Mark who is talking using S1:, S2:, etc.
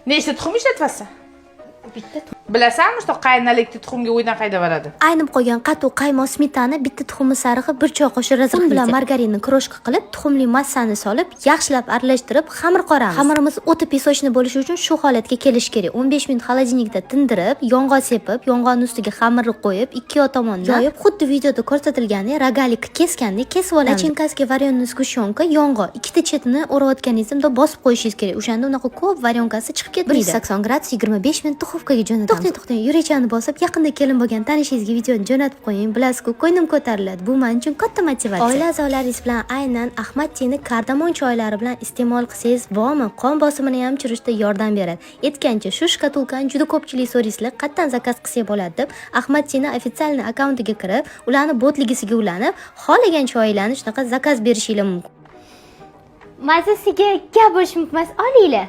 S1: Nechta tuxum ishlatyapsan?
S2: Bitta.
S1: Bilasanmi, что qaynalikni tuxumga o'ydan haydab yuboradi?
S3: Aynib qolgan qatiq, qaymoq, smetana, bitta tuxumni sarig'i, bir choy qoshiq un bilan margarinni крошка qilib, tuxumli massani solib, yaxshilab aralashtirib, xamir qoramiz. Xamirimiz o'ta песочный bo'lishi uchun shu holatga kelishi kerak. 15 minut холодильник da tindirib, yong'oq sepib, yong'oqni ustiga xamirni qo'yib, ikki yoq tomondan yoyib, xuddi videoda ko'rsatilgandek рогалик keskandek kesib olamiz. Начинка siga вареный сгущенка, yong'oq, ikkita chetini o'rayotganingizda bundoq bosib qo'yishingiz kerak. O'shanda unaqa ko'p варёнка si chiqib ketmaydi. 180 gradus, 25 minut duxovkaga jo'natamiz. To'xtang, to'xtang, yurakchani bosib, yaqinda kelin bo'lgan tanishingizga videoni jo'natib qo'ying. Bilasiz-ku, ko'nglim ko'tariladi. Bu men uchun katta motivatsiya. Oila a'zolaringiz bilan aynan Ahmad Tini kardamon choylari bilan iste'mol qilsangiz, bormi, qon bosimini ham tushirishda yordam beradi. Aytgancha, shu shkatulkani juda ko'pchilik so'raysizlar, qayerdan заказ qilsak bo'ladi deb. Ahmad Tini официальный akkauntiga kirib, ularni botligisiga ulanib, xohlagan choylarni shunaqa заказ berishinglar mumkin.
S2: Mazasiga gap bo'lishi mumkin emas, olinglar.